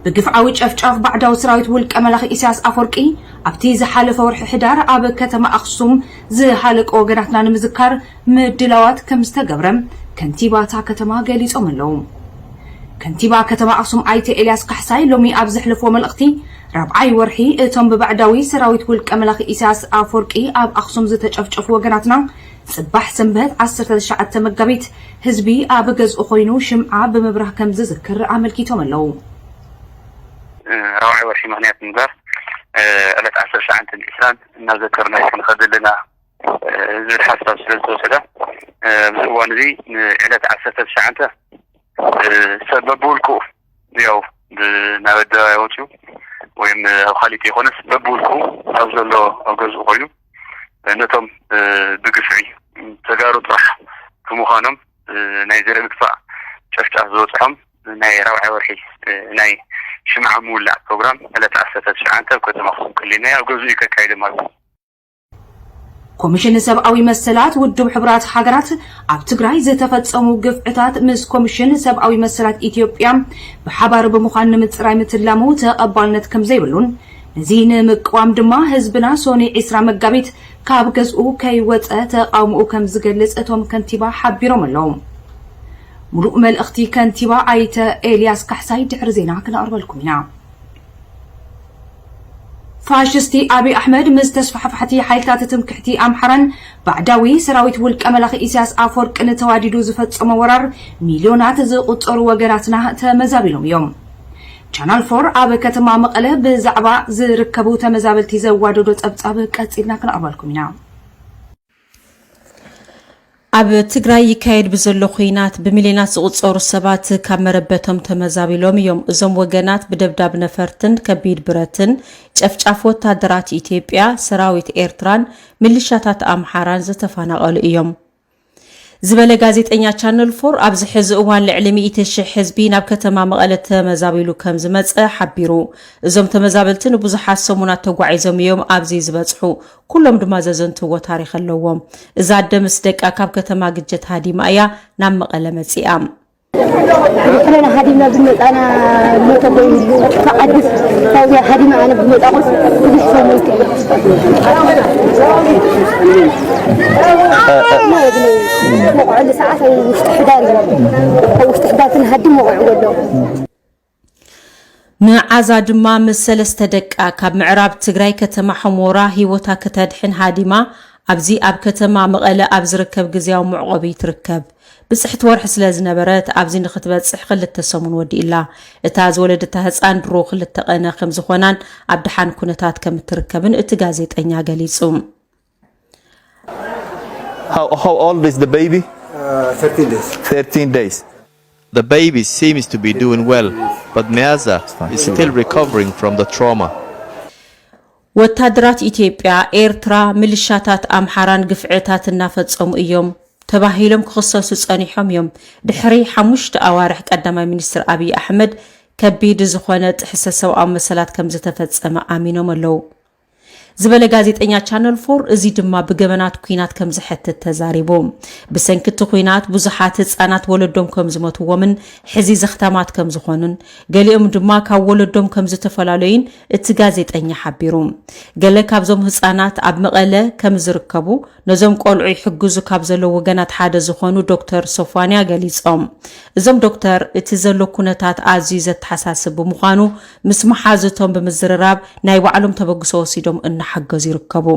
ብግፍዓዊ ጨፍጫፍ ባዕዳዊ ሰራዊት ውልቀ መላኺ ኢሳያስ ኣፈወርቂ ኣብቲ ዝሓለፈ ወርሒ ሕዳር ኣብ ከተማ ኣኽሱም ዝሃለቀ ወገናትና ንምዝካር ምድላዋት ከም ዝተገብረ ከንቲባ እታ ከተማ ገሊጾም ኣለዉ። ከንቲባ ከተማ ኣኽሱም ኣይተ ኤልያስ ካሕሳይ ሎሚ ኣብ ዘሕለፍዎ መልእኽቲ፣ ራብዓይ ወርሒ እቶም ብባዕዳዊ ሰራዊት ውልቀ መላኺ ኢሳያስ ኣፈወርቂ ኣብ ኣኽሱም ዝተጨፍጨፉ ወገናትና፣ ጽባሕ ሰንበት ዓሰርተ ትሽዓተ መጋቢት ህዝቢ ኣብ ገዝኡ ኮይኑ ሽምዓ ብምብራህ ከም ዝዝክር ኣመልኪቶም ኣለዉ። ራብዓይ ወርሒ ምኽንያት ምግባር ዕለት ዓሰርተ ትሽዓን ዕስራን እናዘከርና ክንኸድ ዘለና ዝብል ሓሳብ ስለ ዝተወሰደ ኣብዚ እዋን እዚ ንዕለት ዓሰርተ ትሽዓተ ሰብ በብውልቁ ያው ናብ ኣደባባይ ወፂኡ ወይም ኣብ ካሊእ ዘይኮነስ በብውልቁ ኣብ ዘሎ ኣብ ገዝኡ ኮይኑ ነቶም ብግፍዒ ተጋሩ ጥራሕ ብምዃኖም ናይ ዘርኢ ምጥፋእ ጨፍጫፍ ዝበፅሖም ናይ ራብዓይ ወርሒ ናይ ሽምዓ ምውላዕ ፕሮግራም ዕለት ዓሰርተ ትሽዓተ ኣብ ከተማ ኣኽሱም ክልልና ኣብ ገዝኡ እዩ ከካይደ ማለት እዩ። ኮሚሽን ሰብኣዊ መሰላት ውድብ ሕቡራት ሃገራት ኣብ ትግራይ ዝተፈጸሙ ግፍዕታት ምስ ኮሚሽን ሰብኣዊ መሰላት ኢትዮጵያ ብሓባር ብምዃን ንምጽራይ ምትላሙ ተቐባልነት ከም ዘይብሉን ነዚ ንምቅዋም ድማ ህዝብና ሶኒ ዕስራ መጋቢት ካብ ገዝኡ ከይወጸ ተቓውሞኡ ከም ዝገልጽ እቶም ከንቲባ ሓቢሮም ኣለዉ። ሙሉእ መልእኽቲ ከንቲባ ኣይተ ኤልያስ ካሕሳይ ድሕሪ ዜና ክነቕርበልኩም ኢና። ፋሽስቲ ኣብይ ኣሕመድ ምስ ተስፋሕፋሕቲ ሓይልታት ትምክሕቲ ኣምሓራን ባዕዳዊ ሰራዊት ውልቀ መላኺ ኢሳያስ ኣፈወርቅን ተዋዲዱ ዝፈጸሞ ወራር ሚልዮናት ዝቑጸሩ ወገናትና ተመዛቢሎም እዮም። ቻናል ፎር ኣብ ከተማ መቐለ ብዛዕባ ዝርከቡ ተመዛበልቲ ዘዋደዶ ጸብጻብ ቀጺልና ክነቕርበልኩም ኢና። ኣብ ትግራይ ይካየድ ብዘሎ ኲናት ብሚልዮናት ዝቑጸሩ ሰባት ካብ መረበቶም ተመዛቢሎም እዮም። እዞም ወገናት ብደብዳብ ነፈርትን ከቢድ ብረትን ጨፍጫፍ ወታደራት ኢትዮጵያ፣ ሰራዊት ኤርትራን ሚሊሻታት ኣምሓራን ዝተፈናቐሉ እዮም ዝበለ ጋዜጠኛ ቻነል ፎር፣ ኣብዚ ሕዚ እዋን ልዕሊ ሚእቲ ሽሕ ህዝቢ ናብ ከተማ መቐለ ተመዛቢሉ ከም ዝመጸ ሓቢሩ። እዞም ተመዛበልቲ ንብዙሓት ሰሙናት ተጓዒዞም እዮም ኣብዚ ዝበጽሑ። ኩሎም ድማ ዘዘንትዎ ታሪኽ ኣለዎም። እዛ ኣደ ምስ ደቃ ካብ ከተማ ግጀት ሃዲማ እያ ናብ መቐለ መጺኣ። ኤርትራና ሃዲምና ዝመጻና ሞተ ኮይኑ ካብ ዓዲ ካብዚኣ ሃዲማ ኣነ ብመጻኹስ ብዙሕ ሰብ ሞይቱ እዩ። መቑዐሉ ሰዓት ኣብ ውሽጢ ሕዳር እዩ። ኣብ ውሽጢ ሕዳር ክንሃድም መቑዐ ወሎ። መዓዛ ድማ ምስ ሰለስተ ደቃ ካብ ምዕራብ ትግራይ ከተማ ሑመራ ህይወታ ክተድሕን ሃዲማ ኣብዚ ኣብ ከተማ መቐለ ኣብ ዝርከብ ግዝያዊ መዕቆቢ ትርከብ። ብፅሕቲ ወርሒ ስለ ዝነበረት ኣብዚ ንክትበፅሕ ክልተ ሰሙን ወዲእላ። እታ ዝወለደታ ህፃን ድሮ ክልተ ቀነ ከም ዝኾናን ኣብ ደሓን ኩነታት ከም እትርከብን እቲ ጋዜጠኛ ገሊፁ። How, how old is the baby? Uh, thirteen days. thirteen days. The baby seems to be doing well, but Meaza is still recovering from the trauma. ወታደራት ኢትዮጵያ፣ ኤርትራ፣ ምልሻታት ኣምሓራን ግፍዕታት እናፈጸሙ እዮም ተባሂሎም ክኽሰሱ ጸኒሖም እዮም። ድሕሪ ሓሙሽተ ኣዋርሕ ቀዳማይ ሚኒስትር ኣብይ ኣሕመድ ከቢድ ዝኾነ ጥሕሰት ሰብኣዊ መሰላት ከም ዝተፈጸመ ኣሚኖም ኣለዉ። ዝበለ ጋዜጠኛ ቻነል ፎር፣ እዚ ድማ ብገበናት ኲናት ከም ዘሕትት ተዛሪቡ። ብሰንኪ እቲ ኲናት ብዙሓት ህጻናት ወለዶም ከም ዝመትዎምን ሕዚ ዘኽታማት ከም ዝኾኑን፣ ገሊኦም ድማ ካብ ወለዶም ከም ዝተፈላለዩን እቲ ጋዜጠኛ ሓቢሩ። ገለ ካብዞም ህጻናት ኣብ መቐለ ከም ዝርከቡ ነዞም ቆልዑ ይሕግዙ ካብ ዘለዉ ወገናት ሓደ ዝኾኑ ዶክተር ሶፋንያ ገሊጾም። እዞም ዶክተር፣ እቲ ዘሎ ኩነታት ኣዝዩ ዘተሓሳስብ ብምዃኑ፣ ምስ መሓዙቶም ብምዝርራብ ናይ ባዕሎም ተበግሶ ወሲዶም እናሓገዙ ይርከቡ።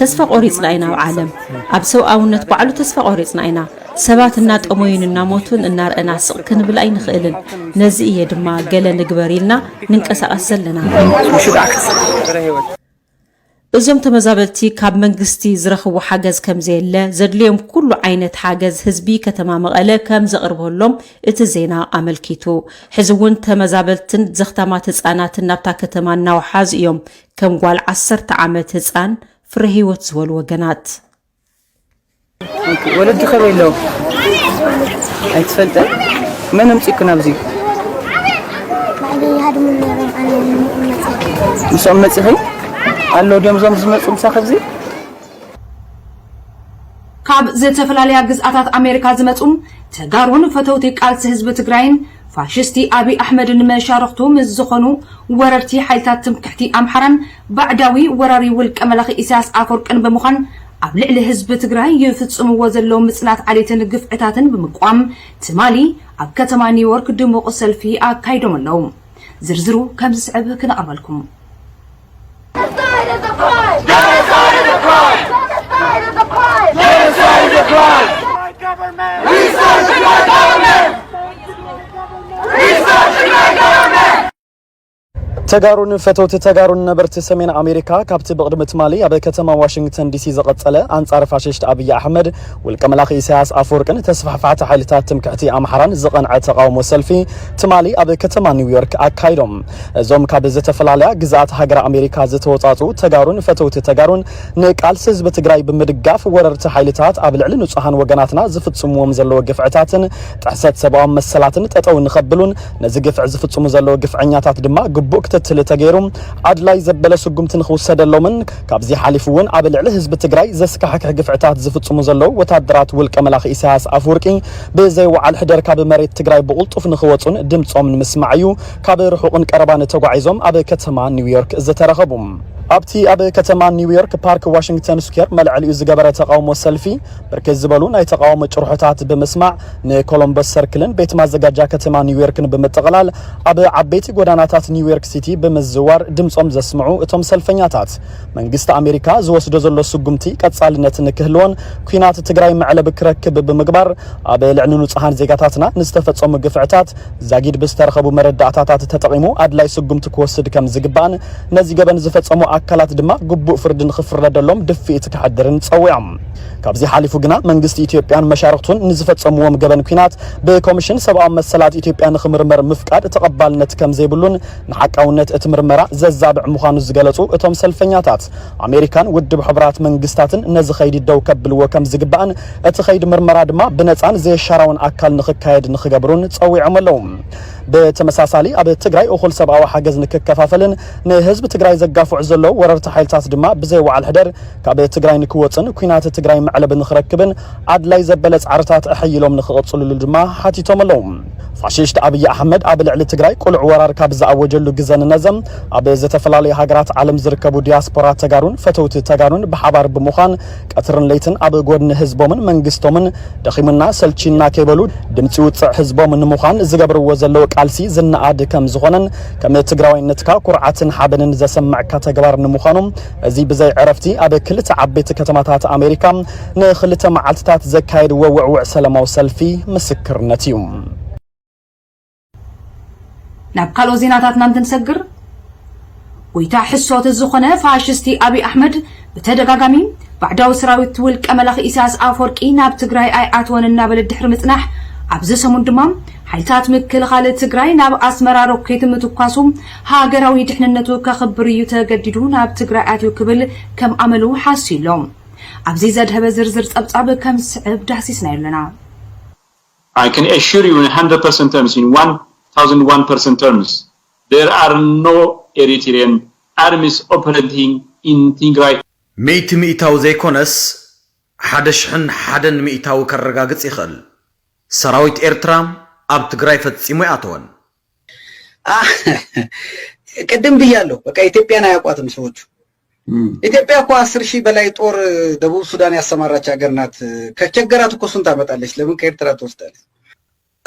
ተስፋ ቆሪፅና ኢና ኣብ ዓለም። ኣብ ሰብኣውነት ባዕሉ ተስፋ ቆሪፅና ኢና። ሰባት እናጠመዩን እናሞቱን እናርአና ስቕ ክንብል ኣይንኽእልን። ነዚ እየ ድማ ገለ ንግበር ኢልና ንንቀሳቐስ ዘለና። እዞም ተመዛበልቲ ካብ መንግስቲ ዝረኽቡ ሓገዝ ከም ዘየለ፣ ዘድልዮም ኩሉ ዓይነት ሓገዝ ህዝቢ ከተማ መቐለ ከም ዘቕርበሎም እቲ ዜና ኣመልኪቱ። ሕዚ እውን ተመዛበልትን ዘኽታማት ህፃናትን ናብታ ከተማ እናወሓዙ እዮም፣ ከም ጓል ዓሰርተ ዓመት ህፃን ፍረ ህይወት ዝበሉ ወገናት። ኦኬ፣ ወለዲ ከበይ ኣለዉ? ኣይትፈልጥን? መን ኣምጺእኩ ናብዚ? ባዕለይ ይሃድሙ ነይሮም፣ ኣነ እውን መጺኤ። ምስኦም መጺኺ? ኣለዉ ድዮም እዞም ዝመጹ ምሳኺ ኣብዚ? ካብ ዝተፈላለያ ግዝኣታት ኣሜሪካ ዝመጹ ተጋሩን ፈተውቲ ቃልሲ ህዝቢ ትግራይን ፋሽስቲ ኣብይ ኣሕመድን መሻርኽቱ ምስ ዝኾኑ ወረርቲ ሓይልታት ትምክሕቲ ኣምሓራን ባዕዳዊ ወራሪ ውልቀ መላኺ ኢሳያስ ኣፈወርቅን ብምዃን ኣብ ልዕሊ ህዝቢ ትግራይ ይፍጽምዎ ዘለዉ ምጽናት ዓሌትን ግፍዕታትን ብምቋም ትማሊ ኣብ ከተማ ኒውዮርክ ድሙቕ ሰልፊ ኣካይዶም ኣለዉ። ዝርዝሩ ከም ዝስዕብ ክነቕርበልኩም። Genocide is a crime! Genocide is a crime! Genocide is a crime! Genocide is a crime! Restart the Tigrayan government! Restart the Tigrayan government! Restart the Tigrayan government! ተጋሩን ፈተውቲ ተጋሩን ነበርቲ ሰሜን ኣሜሪካ ካብቲ ብቕድሚ ትማሊ ኣብ ከተማ ዋሽንግተን ዲሲ ዝቐጸለ ኣንጻር ፋሽስት ኣብይ ኣሕመድ ውልቀ መላኺ ኢሳያስ ኣፈወርቅን ተስፋሕፋሕቲ ሓይልታት ትምክሕቲ ኣምሓራን ዝቐንዐ ተቓውሞ ሰልፊ ትማሊ ኣብ ከተማ ኒውዮርክ ኣካይዶም። እዞም ካብ ዝተፈላለያ ግዝኣት ሃገረ ኣሜሪካ ዝተወጻጹ ተጋሩን ፈተውቲ ተጋሩን ንቃልሲ ህዝቢ ትግራይ ብምድጋፍ ወረርቲ ሓይልታት ኣብ ልዕሊ ንጹሃን ወገናትና ዝፍጽምዎም ዘለዉ ግፍዕታትን ጥሕሰት ሰብኣዊ መሰላትን ጠጠው ንኸብሉን ነዚ ግፍዒ ዝፍጽሙ ዘለዉ ግፍዐኛታት ድማ ግቡእ ክትትል ተገይሩ ኣድላይ ዘበለ ስጉምቲ ንኽውሰደሎምን ካብዚ ሓሊፉ እውን ኣብ ልዕሊ ህዝቢ ትግራይ ዘስካሕክሕ ግፍዕታት ዝፍጽሙ ዘለዉ ወታደራት ውልቀ መላኺ ኢሳያስ ኣፈወርቂ ብዘይወዓል ሕደር ካብ መሬት ትግራይ ብቕልጡፍ ንኽወጹን ድምጾም ንምስማዕ እዩ ካብ ርሑቕን ቀረባን ተጓዒዞም ኣብ ከተማ ኒውዮርክ ዝተረኸቡ። ኣብቲ ኣብ ከተማ ኒውዮርክ ፓርክ ዋሽንግተን ስኩዌር መልዐሊኡ ዝገበረ ተቓውሞ ሰልፊ ብርክት ዝበሉ ናይ ተቓውሞ ጭርሖታት ብምስማዕ ንኮሎምበስ ሰርክልን ቤት ማዘጋጃ ከተማ ኒውዮርክን ብምጥቕላል ኣብ ዓበይቲ ጎዳናታት ኒውዮርክ ሲቲ ብምዝዋር ድምጾም ዘስምዑ እቶም ሰልፈኛታት መንግስቲ ኣሜሪካ ዝወስዶ ዘሎ ስጉምቲ ቀጻልነት ንክህልዎን ኲናት ትግራይ መዕለቢ ክረክብ ብምግባር ኣብ ልዕሊ ንጹሃን ዜጋታትና ንዝተፈጸሙ ግፍዕታት ዛጊድ ብዝተረኸቡ መረዳእታታት ተጠቒሙ ኣድላይ ስጉምቲ ክወስድ ከም ዝግባእን ነዚ ገበን ዝፈጸሙ ኣካላት ድማ ግቡእ ፍርዲ ንኽፍረደሎም ድፍኢት ከሕድርን ጸዊዖም። ካብዚ ሓሊፉ ግና መንግስቲ ኢትዮጵያን መሻርኽቱን ንዝፈጸምዎም ገበን ኲናት ብኮሚሽን ሰብኣዊ መሰላት ኢትዮጵያ ንኽምርመር ምፍቃድ ተቐባልነት ከም ዘይብሉን ንሓቃውነት እቲ ምርመራ ዘዛብዕ ምዃኑ ዝገለጹ እቶም ሰልፈኛታት ኣሜሪካን ውድብ ሕቡራት መንግስታትን ነዚ ኸይዲ ደው ከብልዎ ከም ዝግባእን እቲ ኸይዲ ምርመራ ድማ ብነጻን ዘየሻራውን ኣካል ንኽካየድ ንኽገብሩን ጸዊዖም ኣለዉ። ብተመሳሳሊ ኣብ ትግራይ እኹል ሰብኣዊ ሓገዝ ንክከፋፈልን ንህዝቢ ትግራይ ዘጋፍዑ ዘለዉ ወረርቲ ሓይልታት ድማ ብዘይወዓል ሕደር ካብ ትግራይ ንክወፅን ኲናት ትግራይ መዕለቢ ንክረክብን ኣድላይ ዘበለ ፃዕርታት ኣሐይሎም ንክቕፅልሉ ድማ ሓቲቶም ኣለዉ። ፋሽስት ኣብይ ኣሕመድ ኣብ ልዕሊ ትግራይ ቅሉዕ ወራር ካብ ዝኣወጀሉ ግዘ ንነዘ ኣብ ዝተፈላለዩ ሃገራት ዓለም ዝርከቡ ዲያስፖራ ተጋሩን ፈተውቲ ተጋሩን ብሓባር ብምዃን ቀትርን ለይትን ኣብ ጎድኒ ህዝቦምን መንግስቶምን ደኺሙና ሰልቺና ከይበሉ ድምፂ ውፅዕ ህዝቦም ንምዃን ዝገብርዎ ዘለዉ ቃልሲ ዝነኣድ ከም ዝኾነን ከም ትግራዋይነትካ ኩርዓትን ሓበንን ዘሰምዕካ ተግባር ንምዃኑ እዚ ብዘይ ዕረፍቲ ኣብ ክልተ ዓበይቲ ከተማታት ኣሜሪካ ንክልተ መዓልትታት ዘካየድዎ ውዕውዕ ሰላማዊ ሰልፊ ምስክርነት እዩ። ናብ ካልኦት ዜናታትና እንትንሰግር፣ ጎይታ ሕሶት ዝኾነ ፋሽስቲ ኣብይ ኣሕመድ ብተደጋጋሚ ባዕዳዊ ሰራዊት ውልቀ መላኺ ኢሳያስ ኣፈወርቂ ናብ ትግራይ ኣይኣትወን እናበለ ድሕሪ ምጽናሕ፣ ኣብዚ ሰሙን ድማ ሓይልታት ምክልኻል ትግራይ ናብ ኣስመራ ሮኬት ምትኳሱ ሃገራዊ ድሕንነቱ ከኽብር እዩ ተገዲዱ ናብ ትግራይ ኣትዩ ክብል ከም ኣመሉ ሓስዩ ኣሎ። ኣብዚ ዘድሀበ ዝርዝር ጸብጻብ ከም ዝስዕብ ዳህሲስናዮ ኣለና። I can assure you in hundred percent terms, in one thousand one percent terms, there are no Eritrean armies operating in Tigray. ሚእቲ ሚእታዊ ዘይኮነስ፣ ሓደ ሽሕን ሓደን ሚእታዊ ከረጋግጽ ይኽእል። ሰራዊት ኤርትራ ኣብ ትግራይ ፈጺሙ ኣይኣተወን። አ፣ ቅድም ብያለሁ። በቃ ኢትዮጵያን አያውቋትም ሰዎቹ። እም። ኢትዮጵያ እኮ አስር ሺህ በላይ ጦር ደቡብ ሱዳን ያሰማራች ሀገር ናት። ከቸገራት እኮ እሱን ታመጣለች። ለምን ከኤርትራ ትወስዳለች?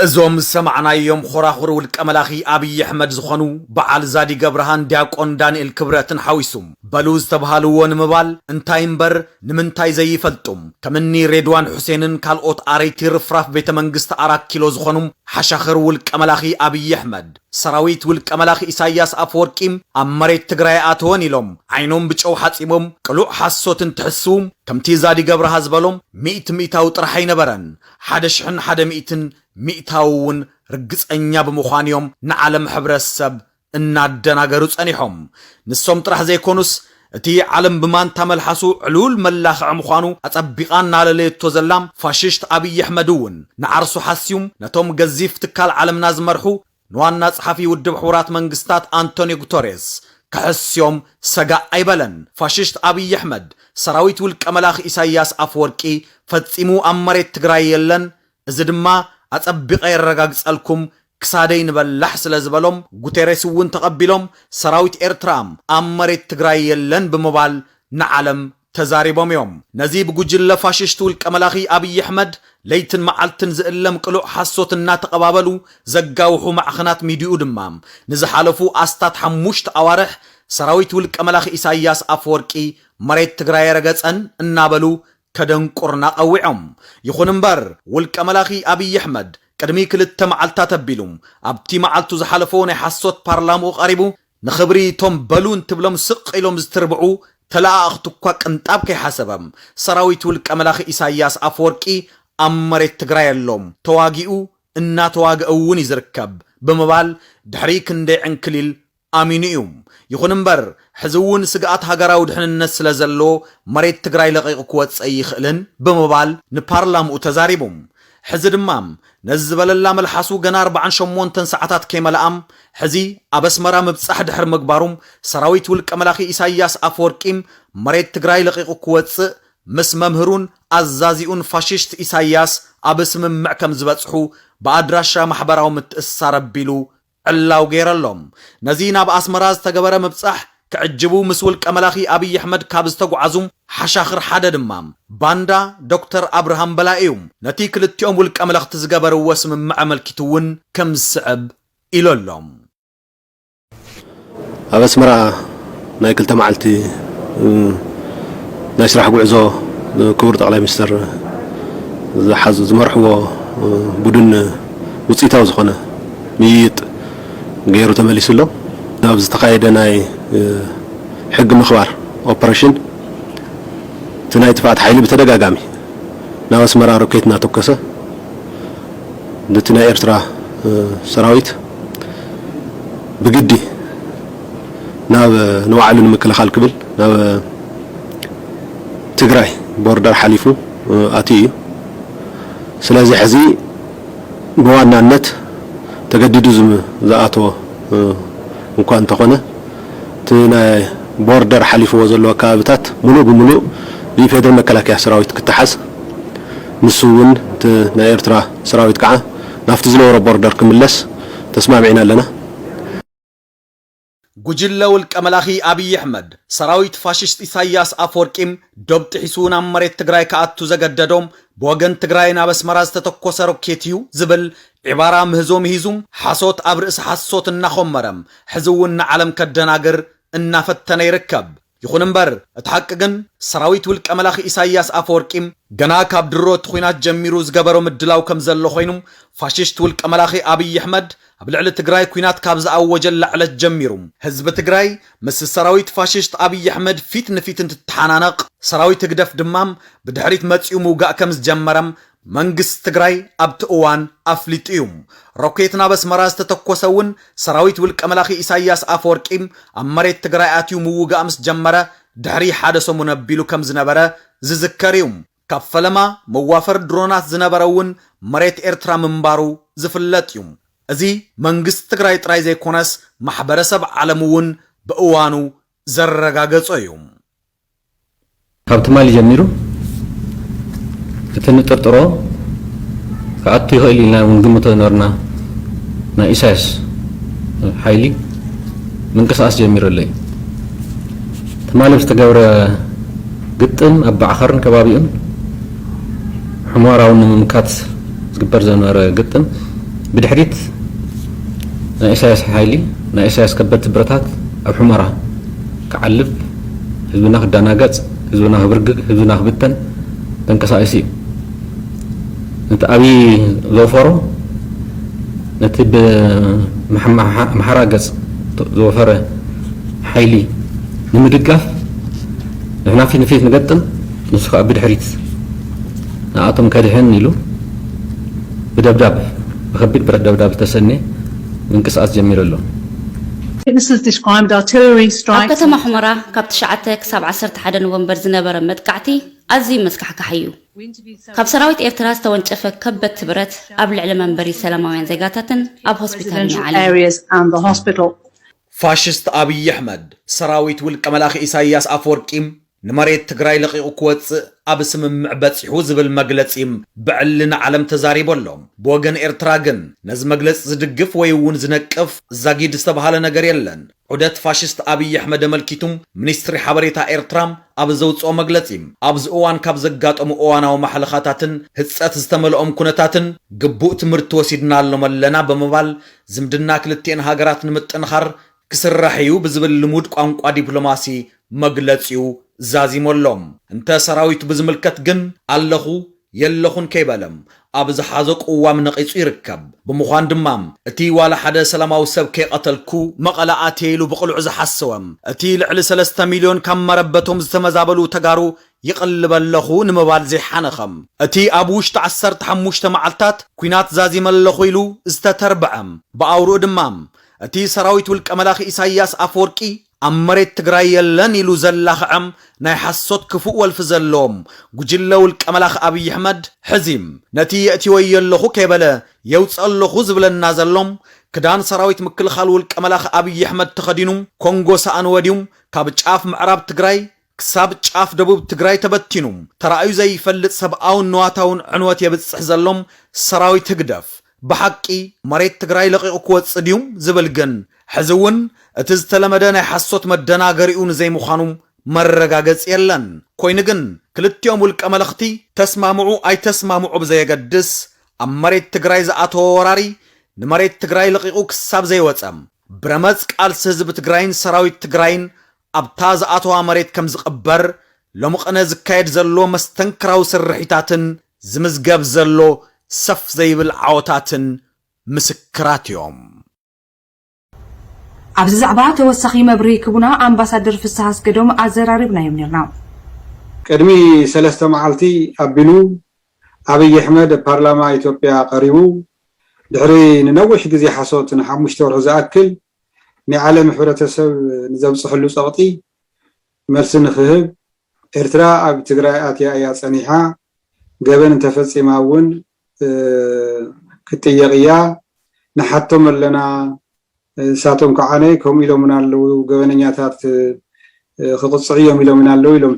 እዞም ዝሰማዕናዮም ኾራኹር ውልቀ መላኺ ኣብይ ኣሕመድ ዝኾኑ በዓል ዛዲግ ኣብርሃን ዲያቆን ዳንኤል ክብረትን ሓዊሱ በሉ ዝተብሃልዎ ንምባል እንታይ እምበር ንምንታይ ዘይፈልጡ፣ ከምኒ ሬድዋን ሑሴንን ካልኦት ኣረይቲ ርፍራፍ ቤተ መንግስቲ ኣራት ኪሎ ዝኾኑ ሓሻኽር ውልቀ መላኺ ኣብይ ኣሕመድ፣ ሰራዊት ውልቀ መላኺ ኢሳያስ ኣፈወርቂ ኣብ መሬት ትግራይ ኣተወን ኢሎም ዓይኖም ብጨው ሓጺቦም ቅሉዕ ሓሶት እንትሕስዉ፣ ከምቲ ዛዲግ ኣብርሃ ዝበሎም ሚእቲ ሚእታዊ ጥራሕ ኣይነበረን፣ ሓደ ሽሕን ሓደ ሚእትን ሚእታዊ እውን ርግጸኛ ብምዃን እዮም ንዓለም ሕብረተሰብ እናደናገሩ ጸኒሖም። ንሶም ጥራሕ ዘይኮኑስ፣ እቲ ዓለም ብማንታ መልሓሱ ዕሉል መላኽዒ ምዃኑ ኣጸቢቓ እናለለየቶ ዘላ ፋሽስት ኣብይ ኣሕመድ እውን ንዓርሱ ሓስዩ ነቶም ገዚፍ ትካል ዓለምና ዝመርሑ ንዋና ጸሓፊ ውድብ ሕቡራት መንግስታት ኣንቶኒዮ ጉተሬስ ክሕስዮም ሰጋእ ኣይበለን። ፋሽስት ኣብይ ኣሕመድ ሰራዊት ውልቀ መላኺ ኢሳያስ ኣፈወርቂ ፈጺሙ ኣብ መሬት ትግራይ የለን፣ እዚ ድማ ኣጸቢቐ የረጋግጸልኩም፣ ክሳደይ ንበላሕ ስለ ዝበሎም፣ ጉቴሬስ እውን ተቐቢሎም ሰራዊት ኤርትራ ኣብ መሬት ትግራይ የለን ብምባል ንዓለም ተዛሪቦም እዮም። ነዚ ብጉጅለ ፋሽስት ውልቀ መላኺ ኣብይ ኣሕመድ ለይትን መዓልትን ዝእለም ቅሉዕ ሓሶት እናተቐባበሉ ዘጋውሑ ማዕኸናት ሚድይኡ ድማ ንዝሓለፉ ኣስታት ሓሙሽተ ኣዋርሕ ሰራዊት ውልቀ መላኺ ኢሳያስ ኣፈወርቂ መሬት ትግራይ ኣይረገጸን እናበሉ ከደንቁርና ቀዊዖም። ይኹን እምበር ውልቀ መላኺ ኣብይ ኣሕመድ ቅድሚ ክልተ መዓልታት ኣቢሉ ኣብቲ መዓልቱ ዝሓለፎ ናይ ሓሶት ፓርላምኡ ቀሪቡ ንኽብሪ እቶም በሉ እንትብሎም ስቕ ኢሎም ዝትርብዑ ተለኣኣኽቲ እኳ ቅንጣብ ከይሓሰበ ሰራዊት ውልቀ መላኺ ኢሳያስ ኣፈወርቂ ኣብ መሬት ትግራይ ኣሎ፣ ተዋጊኡ እናተዋግአ እውን እዩ ዝርከብ ብምባል ድሕሪ ክንደይ ዕንክሊል ኣሚኑ እዩ። ይኹን እምበር ሕዚ እውን ስግኣት ሃገራዊ ድሕንነት ስለ ዘለዎ መሬት ትግራይ ለቒቑ ክወፅእ ኣይኽእልን ብምባል ንፓርላምኡ ተዛሪቡ። ሕዚ ድማ ነዚ ዝበለላ መልሓሱ ገና ኣርብዓን ሸሞንተን ሰዓታት ከይመልኣም ሕዚ ኣብ ኣስመራ ምብጻሕ ድሕሪ ምግባሩ ሰራዊት ውልቀ መላኺ ኢሳያስ ኣፈወርቂ መሬት ትግራይ ለቒቑ ክወፅእ ምስ መምህሩን ኣዛዚኡን ፋሽስት ኢሳያስ ኣብ ስምምዕ ከም ዝበጽሑ ብኣድራሻ ማሕበራዊ ምትእስሳር ኣቢሉ ዕላው ገይረሎም። ነዚ ናብ ኣስመራ ዝተገበረ ምብጻሕ ክዕጅቡ ምስ ውልቀ መላኺ ኣብይ ኣሕመድ ካብ ዝተጓዓዙ ሓሻኽር ሓደ ድማ ባንዳ ዶክተር ኣብርሃም በላይ እዩ። ነቲ ክልቲኦም ውልቀ መለኽቲ ዝገበርዎ ስምምዕ ኣመልኪቱ እውን ከም ዝስዕብ ኢሉ ኣሎ። ኣብ ኣስመራ ናይ ክልተ መዓልቲ ናይ ስራሕ ጉዕዞ ክቡር ጠቕላይ ሚኒስትር ዝሓዙ ዝመርሕዎ ቡድን ውፅኢታዊ ዝኾነ ምይይጥ ገይሩ ተመሊሱ ኣሎ። ናብ ዝተኻየደ ናይ ሕጊ ምኽባር ኦፐሬሽን እቲ ናይ ጥፍኣት ሓይሊ ብተደጋጋሚ ናብ ኣስመራ ሮኬት እናተኮሰ ነቲ ናይ ኤርትራ ሰራዊት ብግዲ ናብ ንባዕሉ ንምክልኻል ክብል ናብ ትግራይ ቦርደር ሓሊፉ ኣትዩ እዩ። ስለዚ ሕዚ ብዋናነት ተገዲዱ ዝኣተወ እኳ እንተኾነ እቲ ናይ ቦርደር ሓሊፍዎ ዘሎ ከባብታት ሙሉእ ብሙሉእ ብኢፌድሪ መከላከያ ሰራዊት ክተሓዝ ንሱ እውን እቲ ናይ ኤርትራ ሰራዊት ከዓ ናብቲ ዝነበሮ ቦርደር ክምለስ ተስማሚዕና ኣለና። ጉጅለ ውልቀ መላኺ ኣብይ ኣሕመድ ሰራዊት ፋሽስት ኢሳያስ ኣፈወርቂ ዶብ ጥሒሱ ናብ መሬት ትግራይ ክኣቱ ዘገደዶም ብወገን ትግራይ ናብ ኣስመራ ዝተተኮሰ ሮኬት እዩ ዝብል ዕባራ ምህዞ ምሂዙ ሓሶት ኣብ ርእሲ ሓሶት እናኾመረ ሕዚ እውን ንዓለም ከደናግር እናፈተነ ይርከብ። ይኹን እምበር እቲ ሓቂ ግን ሰራዊት ውልቀ መላኺ ኢሳያስ ኣፈወርቂ ገና ካብ ድሮ እቲ ኹናት ጀሚሩ ዝገበሮ ምድላው ከም ዘሎ ኮይኑ ፋሽስት ውልቀ መላኺ ኣብይ ኣሕመድ ኣብ ልዕሊ ትግራይ ኲናት ካብ ዝኣወጀላ ዕለት ጀሚሩ ህዝቢ ትግራይ ምስ ሰራዊት ፋሽስት ኣብይ ኣሕመድ ፊት ንፊት እንትተሓናነቕ ሰራዊት ህግደፍ ድማ ብድሕሪት መፂኡ ምውጋእ ከም ዝጀመረ መንግስቲ ትግራይ ኣብቲ እዋን ኣፍሊጡ እዩ። ሮኬት ናብ ኣስመራ ዝተተኮሰ እውን ሰራዊት ውልቀ መላኺ ኢሳያስ ኣፈወርቂ ኣብ መሬት ትግራይ ኣትዩ ምውጋእ ምስ ጀመረ ድሕሪ ሓደ ሰሙን ኣቢሉ ከም ዝነበረ ዝዝከር እዩ። ካብ ፈለማ መዋፈር ድሮናት ዝነበረ እውን መሬት ኤርትራ ምንባሩ ዝፍለጥ እዩ። እዚ መንግስቲ ትግራይ ጥራይ ዘይኮነስ ማሕበረሰብ ዓለም እውን ብእዋኑ ዘረጋገጾ እዩ። ካብ ትማሊ ጀሚሩ እቲ ንጥርጥሮ ክኣቱ ይኽእል ኢልና እውን ግምቶ ዝነበርና ናይ ኢሳያስ ሓይሊ ምንቅስቃስ ጀሚሩ ኣሎ እዩ። ትማሊ ዝተገብረ ግጥም ኣብ ባዕኸርን ከባቢኡን ሕሞራውን ንምምካት ዝግበር ዝነበረ ግጥም ብድሕሪት ናይ ኢሳያስ ሓይሊ ናይ ኢሳያስ ከበድቲ ብረታት ኣብ ሕመራ ክዓልብ ህዝብና ክደናገጽ ህዝብና ክብርግግ ህዝብና ክብተን ተንቀሳቒሱ እዩ። ነቲ ኣብይ ዘውፈሮ ነቲ ብኣምሓራ ገጽ ዝወፈረ ሓይሊ ንምድጋፍ ንሕና ፊት ንፊት ንገጥም ንሱ ከዓ ብድሕሪት ንኣቶም ከድሕን ኢሉ ብደብዳብ ብከቢድ ብረት ደብዳብ ዝተሰነ ምንቅስቃስ ጀሚሩ ኣሎ። Witnesses described artillery ኣብ strikes. ከተማ ሑመራ ካብ ትሽዓተ ክሳብ ዓሰርተ ሓደ ኖቨምበር ዝነበረ መጥቃዕቲ ኣዝዩ መስካሕካሒ እዩ። ካብ ሰራዊት ኤርትራ ዝተወንጨፈ ከበድቲ ብረት ኣብ ልዕሊ መንበሪ ሰላማውያን ዜጋታትን ኣብ ሆስፒታልን Residential ይዓልብ። areas and the hospital. ፋሽስት ኣብይ ኣሕመድ ሰራዊት ውልቀ መላኺ ኢሳይያስ ኣፈወርቂ ንመሬት ትግራይ ለቒቑ ክወፅእ ኣብ ስምምዕ በፂሑ ዝብል መግለፂ ብዕሊ ንዓለም ተዛሪቡ ኣሎ። ብወገን ኤርትራ ግን ነዚ መግለፂ ዝድግፍ ወይ እውን ዝነቅፍ ዛጊድ ዝተባሃለ ነገር የለን። ዑደት ፋሽስት ኣብይ ኣሕመድ ኣመልኪቱ ሚኒስትሪ ሓበሬታ ኤርትራ ኣብ ዘውፅኦ መግለፂ፣ ኣብዚ እዋን ካብ ዘጋጠሙ እዋናዊ ማሕለኻታትን ህፀት ዝተመልኦም ኩነታትን ግቡእ ትምህርቲ ወሲድናሎም ኣለና ብምባል ዝምድና ክልቲኤን ሃገራት ንምጥንኻር ክስራሕ እዩ ብዝብል ልሙድ ቋንቋ ዲፕሎማሲ መግለጺኡ ዛዚሙ ኣሎ። እንተ ሰራዊቱ ብዝምልከት ግን ኣለኹ የለኹን ከይበለ ኣብ ዝሓዞ ቅዋም ነቒጹ ይርከብ። ብምዃን ድማ እቲ ዋላ ሓደ ሰላማዊ ሰብ ከይቐተልኩ መቐለ ኣትየ ኢሉ ብቕሉዕ ዝሓሰወ፣ እቲ ልዕሊ ሰለስተ ሚልዮን ካብ መረበቶም ዝተመዛበሉ ተጋሩ ይቕልበ ኣለኹ ንምባል ዘይሓነኸ፣ እቲ ኣብ ውሽጢ ዓሰርተ ሓሙሽተ መዓልታት ኲናት ዛዚመ ኣለኹ ኢሉ ዝተተርብዐ፣ ብኣውርኡ ድማ እቲ ሰራዊት ውልቀ መላኺ ኢሳይያስ ኣፈወርቂ ኣብ መሬት ትግራይ የለን ኢሉ ዘላኽዐ ናይ ሓሶት ክፉእ ወልፊ ዘለዎም ጉጅለ ውልቀ መላኺ ኣብይ ኣሕመድ፣ ሕዚ ነቲ የእትወዮ ኣለኹ ከይበለ የውፅእ ኣለኹ ዝብለና ዘሎ፣ ክዳን ሰራዊት ምክልኻል ውልቀ መላኺ ኣብይ ኣሕመድ ተኸዲኑ ኮንጎ ሳእኒ ወዲዩ ካብ ጫፍ ምዕራብ ትግራይ ክሳብ ጫፍ ደቡብ ትግራይ ተበቲኑ ተራእዩ ዘይፈልጥ ሰብኣውን ንዋታውን ዕንወት የብፅሕ ዘሎ ሰራዊት ህግደፍ ብሓቂ መሬት ትግራይ ለቒቑ ክወፅእ ድዩ ዝብል ግን ሕዚ እውን እቲ ዝተለመደ ናይ ሓሶት መደናገሪኡ ንዘይምዃኑ መረጋገፂ የለን። ኮይኑ ግን ክልቲኦም ውልቀ መለኽቲ ተስማምዑ ኣይተስማምዑ ብዘየገድስ ኣብ መሬት ትግራይ ዝኣተወ ወራሪ ንመሬት ትግራይ ለቒቑ ክሳብ ዘይወፀ ብረመፅ ቃልሲ ህዝቢ ትግራይን ሰራዊት ትግራይን ኣብታ ዝኣተዋ መሬት ከም ዝቕበር ሎሚ ቅነ ዝካየድ ዘሎ መስተንክራዊ ስርሒታትን ዝምዝገብ ዘሎ ሰፍ ዘይብል ዓወታትን ምስክራት እዮም። ኣብዚ ዛዕባ ተወሳኺ መብርሂ ክቡና ኣምባሳደር ፍስሃ ኣስገዶም ኣዘራሪብናዮም ነርና። ቅድሚ ሰለስተ መዓልቲ ኣቢሉ ኣብይ ኣሕመድ ኣብ ፓርላማ ኢትዮጵያ ቀሪቡ ድሕሪ ንነዊሕ ግዜ ሓሶት ንሓሙሽተ ወርሒ ዝኣክል ናይ ዓለም ሕብረተሰብ ንዘብፅሐሉ ፀቕጢ መልሲ ንክህብ ኤርትራ ኣብ ትግራይ ኣትያ እያ ፀኒሓ፣ ገበን እንተፈፂማ እውን ክትጥየቕ እያ፣ ንሓቶም ኣለና፣ ንሳቶም ከዓ ከምኡ ኢሎምና ኣለዉ፣ ገበነኛታት ክቕፅዑ እዮም ኢሎምና ኣለዉ ኢሎም፣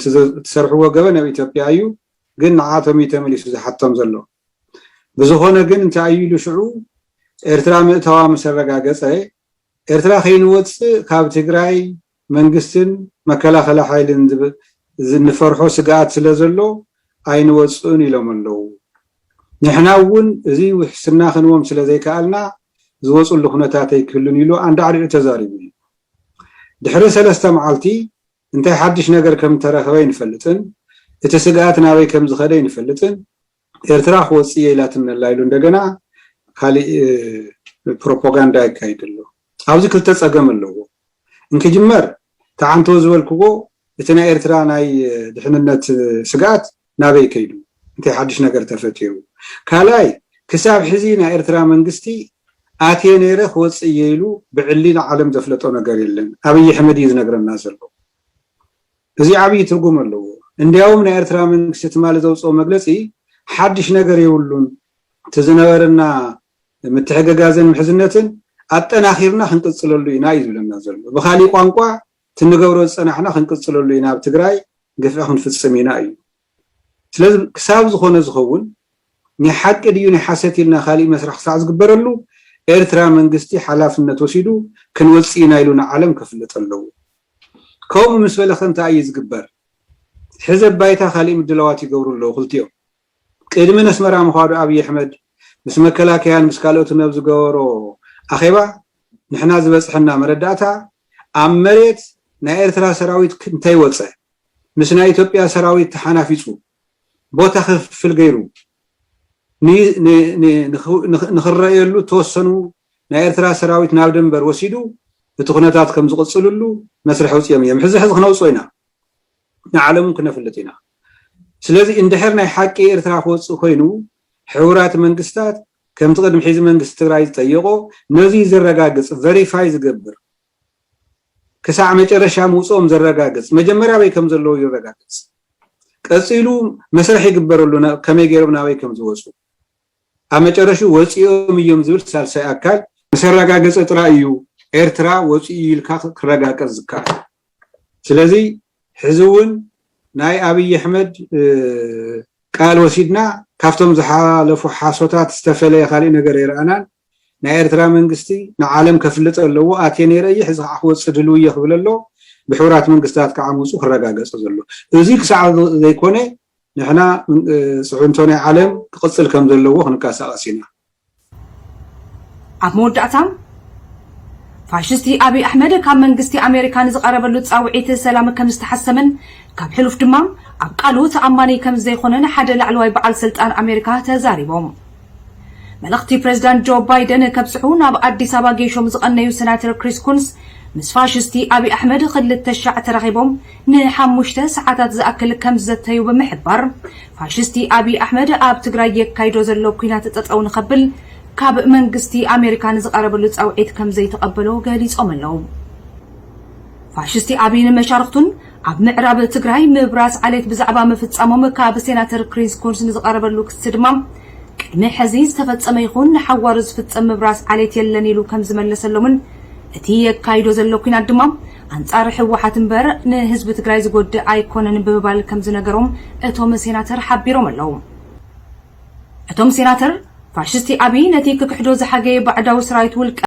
ትሰርሕዎ ገበን ኣብ ኢትዮጵያ እዩ፣ ግን ንዓቶም እዩ ተመሊሱ ዝሓቶም ዘሎ። ብዝኾነ ግን እንታይ እዩ ኢሉ ሽዑ ኤርትራ ምእታዋ ምስ ኣረጋገፀ ኤርትራ ከይንወፅእ ካብ ትግራይ መንግስትን መከላኸሊ ሓይልን እንፈርሖ ስግኣት ስለ ዘሎ ኣይንወፅእን ኢሎም ኣለዉ። ንሕና እውን እዚ ውሕስና ክንዎም ስለ ዘይከኣልና ዝወፅሉ ኩነታት ኣይክህሉን ኢሉ ኣንዳዕዲዑ ተዛሪቡ እዩ። ድሕሪ ሰለስተ መዓልቲ እንታይ ሓድሽ ነገር ከም እተረኸበ ኣይንፈልጥን፣ እቲ ስግኣት ናበይ ከም ዝኸደ ኣይንፈልጥን፣ ኤርትራ ክወፅእ እየ ኢላትና ኣላ ኢሉ እንደገና ካሊእ ፕሮፓጋንዳ የካይድ ኣሎ። ኣብዚ ክልተ ፀገም ኣለዎ። እንክጅመር ተዓንቶ ዝበልክዎ እቲ ናይ ኤርትራ ናይ ድሕንነት ስግኣት ናበይ ከይዱ፣ እንታይ ሓድሽ ነገር ተፈጢሩ? ካልኣይ ክሳብ ሕዚ ናይ ኤርትራ መንግስቲ ኣትየ ነይረ ክወፅእ እየ ኢሉ ብዕሊ ንዓለም ዘፍለጦ ነገር የለን። ኣብይ ኣሕመድ እዩ ዝነግረና ዘሎ። እዚ ዓብዪ ትርጉም ኣለዎ። እንዲያውም ናይ ኤርትራ መንግስቲ ትማሊ ዘውፅኦ መግለፂ ሓድሽ ነገር የብሉን፣ እቲ ዝነበረና ምትሕግጋዝን ምሕዝነትን ኣጠናኺርና ክንቅፅለሉ ኢና እዩ ዝብለና ዘሎ። ብካሊእ ቋንቋ እቲ ንገብሮ ዝፀናሕና ክንቅፅለሉ ኢና፣ ኣብ ትግራይ ግፍዒ ክንፍፅም ኢና እዩ። ስለዚ ክሳብ ዝኾነ ዝኸውን ናይ ሓቂ ድዩ ናይ ሓሰት ኢልና ካሊእ መስርሕ ክሳዕ ዝግበረሉ ኤርትራ መንግስቲ ሓላፍነት ወሲዱ ክንወፅእ ኢና ኢሉ ንዓለም ከፍልጥ ኣለዎ። ከምኡ ምስ በለ ከ እንታይ እዩ ዝግበር? ሕዚ ኣብ ባይታ ካሊእ ምድላዋት ይገብሩ ኣለዉ ክልቲኦም። ቅድሚ ነስመራ ምዃዱ ኣብይ ኣሕመድ ምስ መከላከያን ምስ ካልኦትን ኣብ ዝገበሮ ኣኼባ ንሕና ዝበፅሐና መረዳእታ ኣብ መሬት ናይ ኤርትራ ሰራዊት እንተይወፀ ምስ ናይ ኢትዮጵያ ሰራዊት ተሓናፊፁ ቦታ ክፍፍል ገይሩ ንክረእየሉ እተወሰኑ ናይ ኤርትራ ሰራዊት ናብ ደንበር ወሲዱ እቲ ኩነታት ከም ዝቕፅልሉ መስርሕ ኣውፂኦም እዮም። ሕዚ ሕዚ ክነውፅኦ ኢና፣ ንዓለም እውን ክነፍልጥ ኢና። ስለዚ እንድሕር ናይ ሓቂ ኤርትራ ክወፅእ ኮይኑ ሕቡራት መንግስታት ከምቲ ቅድሚ ሕዚ መንግስቲ ትግራይ ዝጠየቆ ነዚ ዘረጋግፅ ቨሪፋይ ዝገብር ክሳዕ መጨረሻ ምውፅኦም ዘረጋግፅ መጀመርያ ኣበይ ከም ዘለዉ ይረጋግፅ። ቀፂሉ መስርሕ ይግበረሉ ከመይ ገይሮም ናበይ ከም ዝወፁ ኣብ መጨረሽኡ ወፂኦም እዮም ዝብል ሳልሳይ ኣካል ምስ ኣረጋገፀ ጥራይ እዩ ኤርትራ ወፂኡ ኢልካ ክረጋገፅ ዝከኣል። ስለዚ ሕዚ እውን ናይ ኣብይ ኣሕመድ ቃል ወሲድና ካብቶም ዝሓለፉ ሓሶታት ዝተፈለየ ካሊእ ነገር ኣይረኣናን። ናይ ኤርትራ መንግስቲ ንዓለም ከፍልጥ ኣለዎ። ኣትየ ነይረ እየ፣ ሕዚ ከዓ ክወፅእ ድልው እየ ክብል ኣሎ። ብሕቡራት መንግስታት ከዓ ምፁ ክረጋገፀ ዘሎ። እዚ ክሳዕ ዘይኮነ ንሕና ፅዕንቶ ናይ ዓለም ክቕፅል ከም ዘለዎ ክንቀሳቐስ ኢና። ኣብ መወዳእታ ፋሽስቲ ኣብይ ኣሕመድ ካብ መንግስቲ ኣሜሪካ ንዝቐረበሉ ፃውዒት ሰላም ከም ዝተሓሰመን ካብ ሕሉፍ ድማ ኣብ ቃሉ ተኣማኒ ከም ዘይኮነን ሓደ ላዕለዋይ በዓል ስልጣን ኣሜሪካ ተዛሪቦም። መልእኽቲ ፕሬዝዳንት ጆ ባይደን ከብፅሑ ናብ ኣዲስ ኣበባ ገይሾም ዝቐነዩ ሴናተር ክሪስ ኩንስ ምስ ፋሽስቲ ኣብይ ኣሕመድ ክልተ ሻዕ ተራኺቦም ንሓሙሽተ ሰዓታት ዝኣክል ከም ዝዘተዩ ብምሕባር ፋሽስቲ ኣብይ ኣሕመድ ኣብ ትግራይ የካይዶ ዘሎ ኲናት ጠጠው ንኸብል ካብ መንግስቲ ኣሜሪካ ንዝቐረበሉ ፃውዒት ከም ዘይተቐበሎ ገሊፆም ኣለዉ። ፋሽስቲ ኣብይን መሻርክቱን ኣብ ምዕራብ ትግራይ ምብራስ ዓሌት ብዛዕባ ምፍፃሞም ካብ ሴናተር ክሪስ ኩንስ ንዝቐረበሉ ክሲ ድማ ቅድሚ ሕዚ ዝተፈፀመ ይኹን ንሓዋሩ ዝፍፀም ምብራስ ዓሌት የለን ኢሉ ከም ዝመለሰሎምን እቲ የካይዶ ዘሎ ኲናት ድማ ኣንፃር ህወሓት እምበር ንህዝቢ ትግራይ ዝጎድእ ኣይኮነን ብምባል ከም ዝነገሮም እቶም ሴናተር ሓቢሮም ኣለዉ። እቶም ሴናተር ፋሽስቲ ኣብይ ነቲ ክክሕዶ ዝሓገየ ባዕዳዊ ሰራዊት ውልቀ